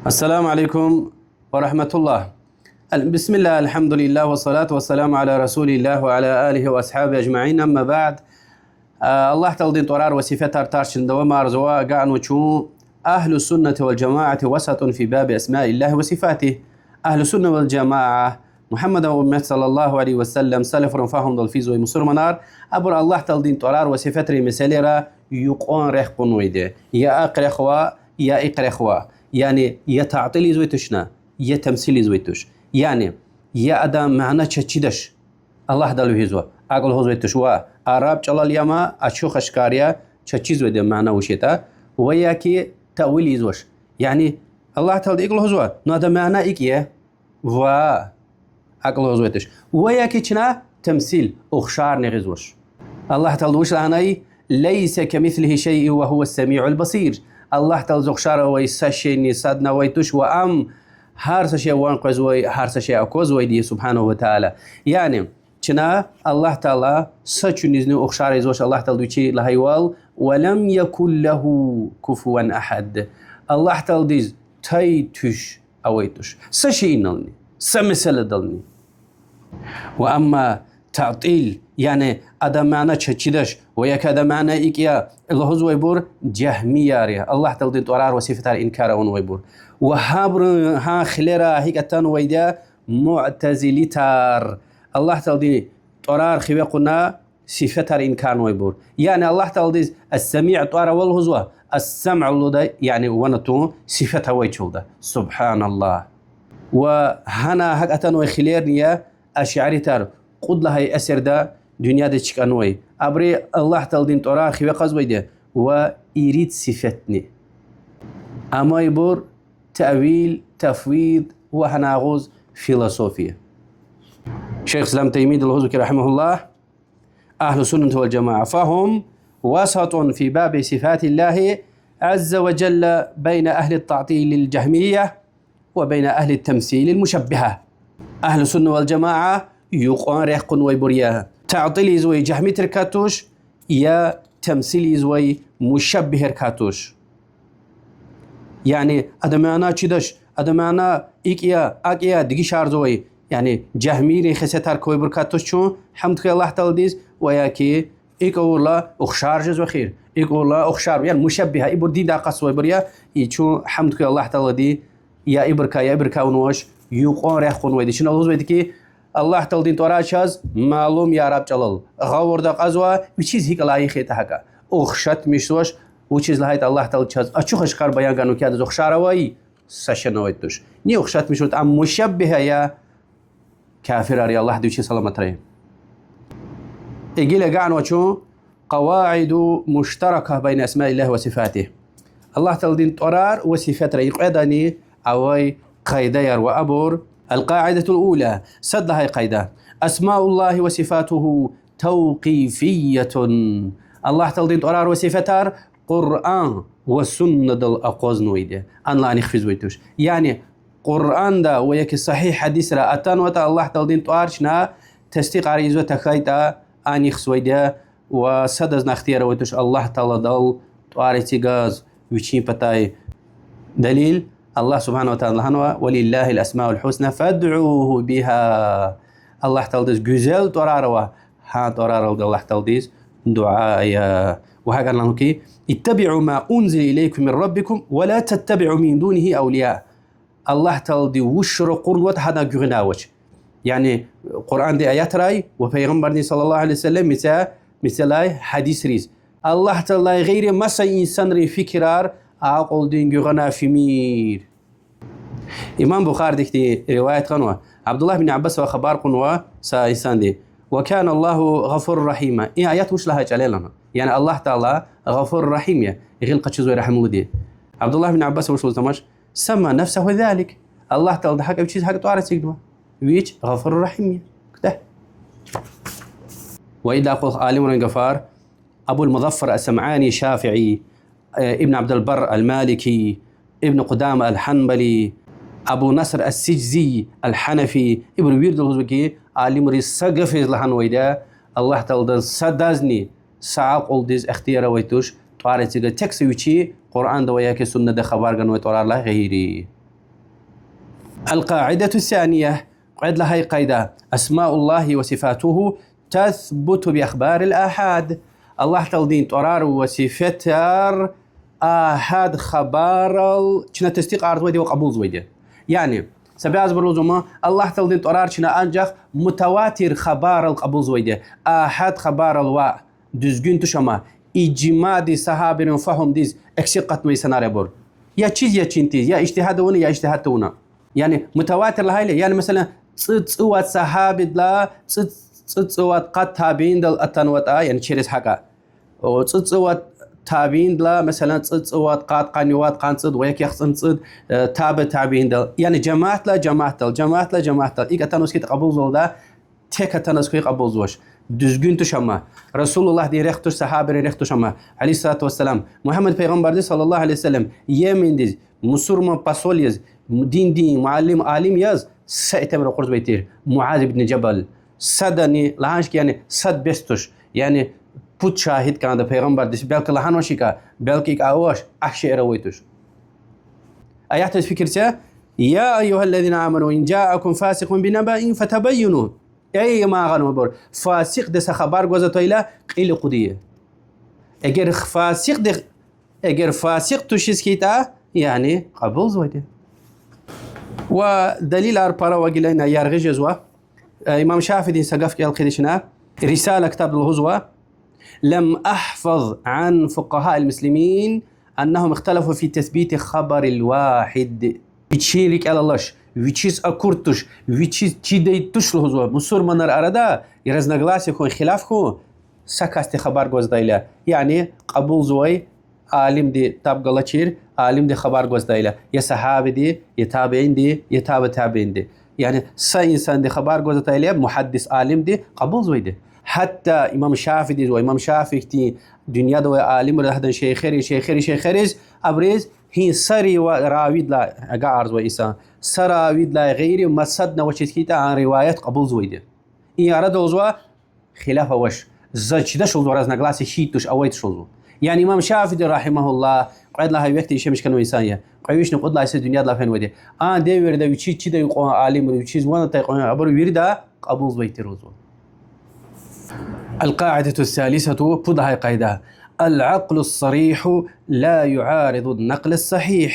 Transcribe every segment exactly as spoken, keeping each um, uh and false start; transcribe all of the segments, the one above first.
السلام عليكم ورحمة الله. بسم الله، الحمد لله، والصلاة والسلام على رسول الله وعلى آله وأصحابه أجمعين. أما بعد. А, Аллагь Тааладин тӀварар ва сифетар тарс чна давамарзава, агакьнава чун: أهل السنة والجماعة وسط في باب أسماء الله وصفاته. Агьлу Сунна вал Жамаа, Мугьаммадан уммет, صلى الله عليه وسلم, салафрин фагьумдал физвай мусурманар, абур Аллагь Тааладин тӀварар ва сифетрин месэлайра юкьван рехъ кьунвайди я. Я акьрехъ ва, я икьрехъ ва. Яни я таътил ийизвай туш чна, я тамсил ийизвай туш. Яни я адан мана чаз чидач, Аллагьдал вегьизва, акӀ лугьузвай туш, ва араб чӀалал я ам, ачух-ашкар я, чаз чизвайди я мана вуч ятӀа, ва яки таъвил ийизвач. Яни Аллагь Таалади икӀ лугьузва, ну адан мана икӀ я, ва акӀ лугьузвай туш. Ва яки чна тамсил, ухшарни гъизвач. Аллагь Таалади вуч лагьанай: ليس كمثله شيء وهو السميع البصير. Аллагь Тааладиз ухшар авай са шейни садни авай туш, ва ам гьар са шей ван къвезвай, гьар са шей аквазвайди я, سبحانه وتعالى. Яни чна Аллагь Таала са чуьнизни ухшар ийизвач, Аллагь Таалади вичи лагьайвал: ولم يكن له كفوا أحد. Аллагь Тааладиз тай-туьш авай туш са шейинални, са месэладални. Ва амма таътил, яни адан мана чаз чидач ва яки адан мана икӀ я лугьузвайбур жагьмияр я, Аллагь Тааладин тӀварар ва сифетар инкар авунвайбур. Ва гьабурун гьа хилера гьикӀ атанвайди я муътазилитар, Аллагь Тааладин тӀварар хиве кьуна, сифетар инкарнавайбур. Яни Аллагь Тааладиз السميع тӀвар ава лугьузва, السمع лугьуда, яни ван атун сифет авай чӀавалда. سبحان الله. Ва гьана гьакӀ атанвай хилерни я ашъаритар кьуд лагьай асирда дуьньядиз чкӀанвай. Абуру Аллагь Тааладин тӀварар хиве кьазвайди ва ирид сифетни. Амайбур таъвил, тафвид ва гьана агъуз философия. Шейх Ислам Таймийди лугьузва хьи, رحمه الله: أهل السنة والجماعة فهم وسط في باب صفات الله عز وجل بين أهل التعطيل الجهمية وبين أهل التمثيل المشبهة. Агьлу Сунна вал Жамаа юкьван рехъ кьунвайбур я. Таътил ийизвай жагьмитрикай туш, я тамсил ийизвай мушаббигьрикай туш. Яни адан мана чидач, адан мана икӀ я, акӀ я дегишарзавай, яни жагьмийрин хесетар квайбурукай туш чун, гьамд хьуй Аллагь Тааладиз, ва яки икӀ авурла ухшар жезва эхир, икӀ авурла ухшар, яни мушаббигьа, ибур диндай акъатзавайбур я, и чун гьамд хьуй Аллагь Таалади, я ибурукай, я ибурукай авунвач, юкьван рехъ кьунвайди. Чна лугьузвайди хьи, Аллагь Тааладин тӀварар чаз малум я араб чӀалал, гъавурда акьазва, вичиз гьикӀ лайих ятӀа гьакӀа. Ухшатмишзавач, вучиз лагьайтӀа Аллагь Таалади чаз ачух-ашкар баян ганва хьи, адаз ухшар авай са шейни авай туш. Ни ухшатмишзаватӀа, ам мушаббигьа я, кафирар я, Аллагьди вичи саламатрай. Гила агакьнава чун قواعد مشتركة بين أسماء الله وصفاته. Аллагь Тааладин тӀварар ва сифетра и кьведани авай къайдаяр ва абур. القاعدة الأولى, сад лагьай къайда: أسماء الله وصفاته توقيفية. Аллагь Тааладин тӀварар ва сифетар Къуръан ва Суннадал акъвазнавайди я, анлай анихъ физвай туш. Яни Къуръанда ва яки сагьигь гьадисра атанватӀа Аллагь Тааладин тӀвар, чна тасдикьар ийизва, тахьайтӀа анихъзавайди я, ва садазни ихтияр авай туш Аллагь Тааладал тӀвар эцигиз вичин патай. Далил: Аллагь سبحانه وتعالى лагьанва: ولله الأسماء الحسنى فادعوه بها. Аллагь Тааладиз гуьзел тӀварар ава, гьа тӀвараралди Аллагь Тааладиз дуьа ая. Ва гьакӀни лагьанва хьи: اتبعوا ما أنزل إليكم من ربكم ولا تتبعوا من دونه أولياء. Аллагь Таалади вуч ракъурнаватӀа, гьадан гуьгъуьна авач. Яни Къуръандин аятрай ва Пайгъамбардин صلى الله عليه وسلم мецел, мецелай гьадисриз. Аллагь Тааладилай гъейри маса инсанрин фикирар акьулдин гуьгъуьна фимир. Имам Бухариди хьтин риваят хьанва, Абдуллагь бин Аббасавай хабар кьунва са инсанди: وكان الله غفورا رحيما. И аят вуч лагьай чӀал я лагьана. Яни Аллагь Таала Гъафур Рагьим я, гъил къачузвай, регьимлуди. Абдуллагь бин Аббаса вуч лугьуз тамаш: سمى نفسه ذلك. Аллагь Таалади гьакӀ вичиз гьакӀ тӀвар эцигнава. Вич Гъафур Рагьим я. Куьтягь. Ва идалай кьулухъ алимрин гафар: Абул Музаффар ас-СамӀани ШафиӀи, Ибн Абдул Барр ал-Малики, Ибн Къудама ал-Гьанбали, Абу Наср ас-Сижзи ал-Гьанафи, ибуру вирида лугьузва хьи, алимри са гафиз лагьанвайди я: Аллагь Тааладиз садазни са акьулдиз ихтияр авай туш тӀвар эцигиз, тек са вичи Къуръанда ва яки Суннада хабар ганвай тӀварарилай гъейри. القاعدة الثانية, кьвед лагьай къайда: أسماء الله وصفاته تثبت بأخبار الآحاد. Аллагь Тааладин тӀварар ва сифетар агьад хабарал чна тасдикьарзавайди ва кьабулзавайди. Яни, са бязибуру лугьузва ма, Аллагь Тааладин тӀварар чна анжах мутаватир хабарал кьабулзавайди, агьад хабарал ваъ, дуьзгуьн туш ама, ижмаъдиз, сагьабийрин фагьумдиз акси акъатнавай инсанар я абур. Я чиз, я чин тийиз, я ижтигьад авуна, я ижтигьад тавуна. Яни мутаватир лагьайла, яни, месела, цӀуд-цӀувад сагьабидилай, цӀуд-, цӀуд-цӀувад къад табииндал атанватӀа, яни через гьакӀа. О, цӀуд-цӀувад табииндилай, месела, цӀуд-цӀувад къад, къанни вад, къанни цӀуд ва я яхцӀурни цӀуд, э, таби табииндал. Яни жамаатдилай жамаатдал, жамаатдилай жамаатдал. ИкӀ атанваз хьайитӀа кьабулзавалда, тек атанваз хьайи кьабулзавач. Дуьзгуьн туш ама. Расулуллагьдин рехъ туш, сагьабийрин рехъ туш ама, عليه الصلاة والسلام. Мугьаммад пайгъамбардиз, صلى الله عليه وسلم, Йемендиз мусурман посол яз, диндин муаллим, алим яз са итим ракъурзавай тир, Муаз ибн Жабал. Садани лагьанач хьи, яни сад бес туш. Яни пуд шагьид кӀанда пайгъамбардиз, белки лагьанвач икӀа, белки икӀ авач, ахьтин шейэр авай туш. Аятдиз фикир це: يا أيها الذين آمنوا إن جاءكم فاسق بنبأ فتبينوا. Эй иман гъанвайбур, фасикьди са хабар гваз атайла, кьил акъудиз. Эгер фасикьди, эгер фасикь тушиз хьайитӀа, яни кьабулзавайди. Ва далилар пара ва гила ина яргъи жезва. Э, имам Шафиидин са гаф кӀел хъийида чна. Рисала ктабда лугьузва: لم أحفظ عن فقهاء المسلمين أنهم اختلفوا في تثبيت خبر الواحد. Вичин рикӀел алач, вичиз акур туш, вичиз чидай туш лугьузва мусурманар арада разногласие хьун, хилаф хьун, са касди хабар гваз атайла, яни кьабулзавай алимди таб галачир, алимди хабар гваз атайла, я сагьабиди, я табиинди, я таби табиинди. Яни са инсанди хабар гваз атайла, мугьаддис алимди, кьабулзавайди. Гьатта имам Шафиидиз ва имам Шафиидин дуьньяда авай алимри, гьадан шейхери, шейхери, шейхериз, абуруз гьи са рива-, равидилай, агакьарзавай инсан, са равидилай гъейри масадни авачиз хьайитӀа, а риваят кьабулзавайди. И арада лугьузва хилаф авач. Заз чидач лугьузва разногласие хьайи туш, авай туш лугьузва. Яни имам Шафииди, رحمه الله, кьвед лагьай векда яшамиш хьанвай инсан я. Кьве вишни кьуд лагьай йисуз дуьньядилай фенвайди. А девирда вичиз чидай кьван алимри, вичиз ван атай кьван, абур вирида кьабулзавай тир лугьузва. القاعدة الثالثة, пуд лагьай къайда: العقل الصريح لا يعارض النقل الصحيح.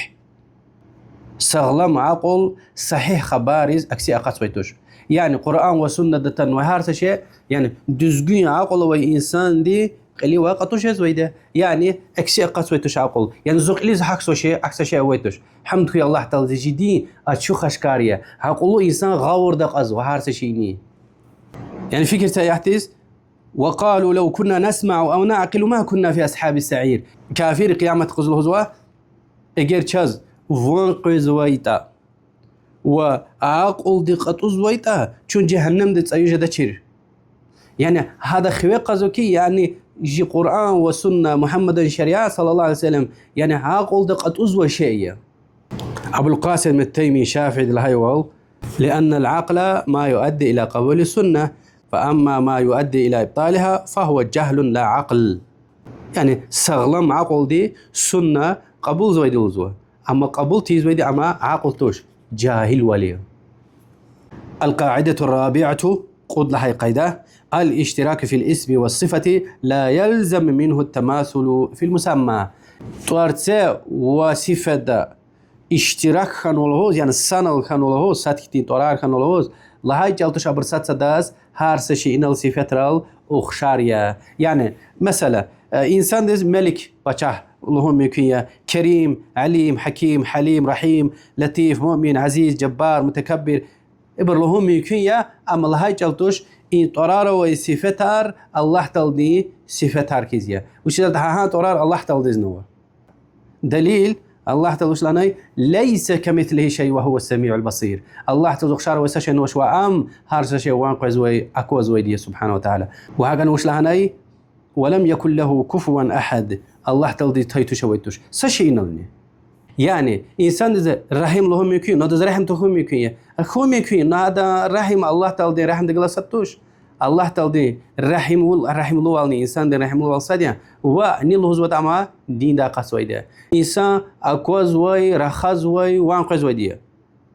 Сагълам акьул сагьигь хабариз акси акъатзавай туш. Яни Къуръан ва Суннада атанвай гьар са шей, яни дуьзгуьн акьул авай инсанди кьилив акьатуз жезвайди. Яни акси акъатзавай туш акьул. Яни зи кьилиз гьахьзавай шей, акси шей авай туш. Гьамд хьуй Аллагь Тааладиз, жи дин ачух-ашкар я. Акьуллу инсан гъавурда акьазва гьар са шейни. Яни фикир це аятдиз: وقالوا لو كنا نسمع أو نعقل ما كنا في أصحاب السعير. Кафир къиямат къуз лугьузва: эгер чаз ван къвезвайтӀа ва акьулди кьатӀузвайтӀа, чун жегьеннемда цӀаюз жедачир. Яни гьада хиве кьазва хьи, яни жи Къуръан ва Сунна, Мугьаммадан шариат, صلى الله عليه وسلم, яни акьулда кьатӀузвай шей я. Абулкъасим ат-Тайми Шафииди лагьайвал: لأن العقل ما يؤدي إلى قبول السنة، فأما ما يؤدي إلى إبطالها فهو جهل لا عقل. Яни сагълам акьулди сунна кьабулзавайди лугьузва. Амма кьабул тийизвайди ам акьул туш, жагьилвал я. القاعدة الرابعة, кьуд лагьай къайда: الاشتراك في الاسم والصفة لا يلزم منه التماثل في المسمى. ТӀварци ва сифатда иштирак хьанва лугьуз, яни санал хьанва лугьуз, сад хьтин тӀварар хьанва лугьуз, лагьай чӀал туш абур сад-садаз, гьар са шейинал, сифетрал ухшар я. Яни, месела, э, инсандиз Малик, пачагь, лугьун мумкин я, Керим, Алим, Гьаким, Гьалим, Рагьим, Латиф, Муъмин, Азиз, Жаббар, Мутакаббир, ибур лугьун мумкин я, амма лагьай чӀал туш, и тӀварар авай сифетар Аллагь Тааладин сифетар хьиз я. Вучиз лагьайтӀа гьа тӀварар Аллагь Тааладизни ава. Далил, Аллагь Таала вуч лагьанай: ليس كمثله شيء وهو السميع البصير. Аллагь Тааладиз ухшар авай са шейни авач ва ам гьар са шей ван къвезвай, аквазвайди я, سبحانه وتعالى. Ва гьакӀни вуч лагьанай: ولم يكن له كفوا أحد. Аллагь Тааладиз тай туш, авай туш са шейинални. Яни инсандиз Рагьим лугьун мумкин я, но адаз регьим тахьун мумкин я? Хьун мумкин я, но адан регьим Аллагь Тааладин регьимдихъ галаз сад туш. Аллагь Тааладин регьимвал-, регьимлувални инсандин регьимлувал сад я, ва ни лугьузватӀа ам диндай акъатзавайди я. Инсан аквазвай, рахазвай, ван къвезвайди я.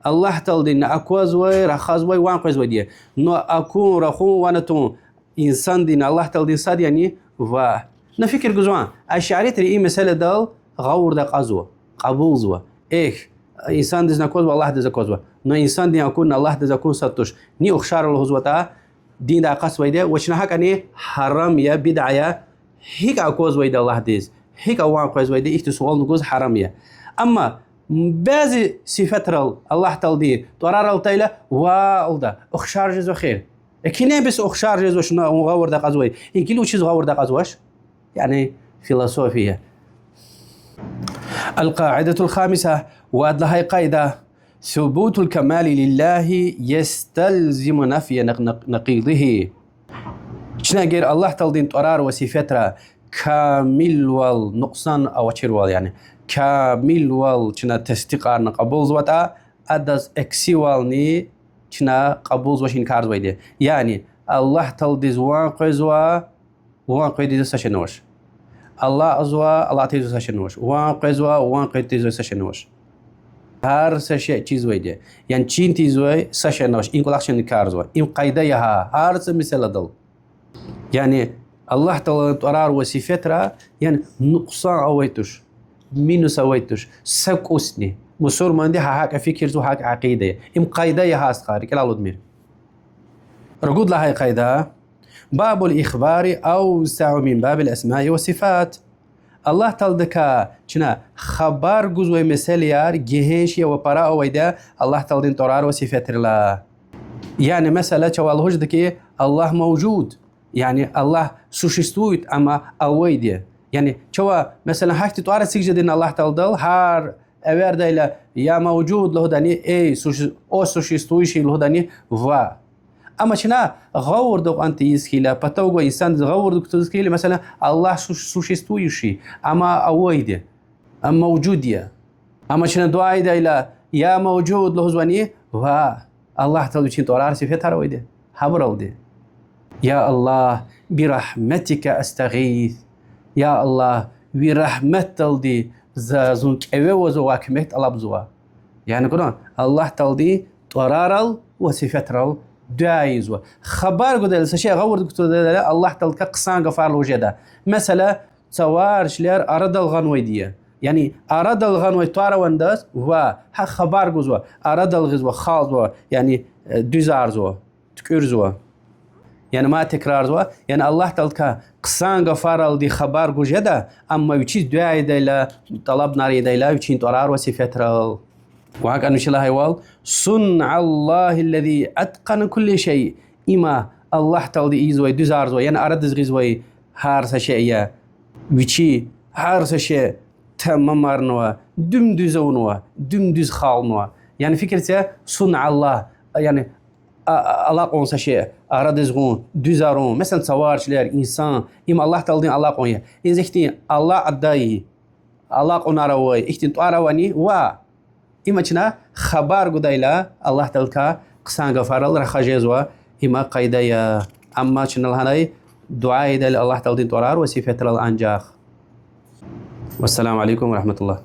Аллагь Тааладин аквазвай, рахазвай, ван къвезвайди я. Но акун, рахун, ван атун инсандин, Аллагь Тааладин сад яни? Ваъ. На фикир гузвани, ашаритри и месэладал гъавурда акьазва, кьабулзава. Эхь, инсандизни аквазва, Аллагьдиз аквазва. Но инсандин акун, Аллагьдиз акун сад туш. Ни ухшар лугьузватӀа, динда акъатзавайди я, ва чна гьакӀани гьарам я, бидаа я, гьикӀ аквазвайди Аллагьдиз, гьикӀ ван къвезвайди, ихьтин суални гуз гьарам я. Амма бязи сифетрал, Аллагь Тааладин тӀварарал атайла, ваъ лугьуда, ухшар жезва хьи. Экуьнен бес ухшар жезва чна вун гъавурда акьазвай. Ин гила вучиз гъавурда акьазвач? Яни философия. القاعدة الخامسة, вад лагьай къайда. ثبوت الكمال لله يستلزم نفي نق-، نق-، نقيضه. Чна эгер Аллагь Тааладин тӀварар ва сифетра камилвал, нукьсан авачирвал, яни камилвал чна тасдикьарна кьабулзаватӀа, адаз аксивални чна кьабулзавач, инкарзавайди я. Яни Аллагь Тааладиз ван къвезва, ван къведайди са шейни авач. Алакьзава, алакьдайди са шейни авач. Ван къвезва, ван къведайди са шейни авач. Гьар са шей чизвайди я. Яни чин тийизвай са шейни авач. Ин кӀвалах чна инкарзава. Им къайда я гьа, гьар са месэладал. Яни Аллагь Тааладин тӀварар ва сифетра, яни нукьсан авай туш, минус авай туш са кӀусни. Мусурманди гьа гьакӀ фикирзава, гьакӀ акъида я. Им къайда я гьа, стхаяр, рикӀелай алудмир. Ругуд лагьай къайда. باب الإخبار أوسع من باب الأسماء والصفات. Аллагь Тааладикай чна хабар гузвай месэлаяр гегьенш я ва пара авайди я Аллагь Тааладин тӀварар ва сифетрилай. Яни, месела, чавай лугьуз жеда хьи, Аллагь мавжуд, яни Аллагь существует, амма авайди я. Яни чавай, месела, гьахьтин тӀвар эцигиз жеда Аллагь Тааладал, гьар эвердайла я мавжуд лугьудани, эй, суще-, о существующий лугьудани, ваъ. Амма чна гъавурда кьван тийиз хьайила, патав гвай инсандиз гъавурда кутаз хьайила, месела, Аллагь су-, существующий, амма авайди я, амма мавжуд я. Амма чна дуьа ийидайла, я мавжуд лугьузвани, ваъ, Аллагь Тааладин вичин тӀварар, сифетар авайди я, гьабуралди. يا الله برحمتك أستغيث. Я Аллагь, ви рагьметдалди за, зун кӀеве авазва ва куьмек тӀалабзава. Яни куна, Аллагь Тааладин тӀварарал ва сифетрал дуьа ийизва. Хабар гудайла, са шей гъавурда кутадайла, Аллагь Тааладикай хъсан гафар лугьуз жеда. Месела, цавар чилер арадал гъанвайди я. Яни арадал гъанвай тӀвар авани адаз, ваъ, гьа хабар гузва, арадал гъизва, халкьзава, яни, э, дуьзарзава, туькӀуьрзава. Яни мад текрарзава, яни Аллагь Тааладикай хъсан гафаралди хабар гуз жеда, амма вичиз дуьа ийидайла, тӀалабунар ийидайла вичин тӀварар ва сифетрал. Ва гьакӀни вичи лагьайвал, صنع الله الذي أتقن كل شيء. Има Аллагь Таалади ийизвай, дуьзарзавай, яни арадиз гъизвай гьар са шей я. Вичи гьар са шей тамамарнава, дуьм дуьз авунва, дуьм дуьз халкьнава. Яни фикир це, صنع الله, яни а-, а-, алакьун са шей, арадиз гъун, дуьзарун. Месела, цавар чилер, инсан, им Аллагь Тааладин алакьун я. Им ихьтин алакьдай, алакьунар авай, ихьтин тӀвар авани, ваъ. Има чна хабар гудайла, Аллагь Тааладикай хъсан гафарал рахаз жезва, има къайда я. Амма чна лагьанай, дуьа ийидайла Аллагь Тааладин тӀварар ва сифетрал анжах. والسلام عليكم ورحمة الله.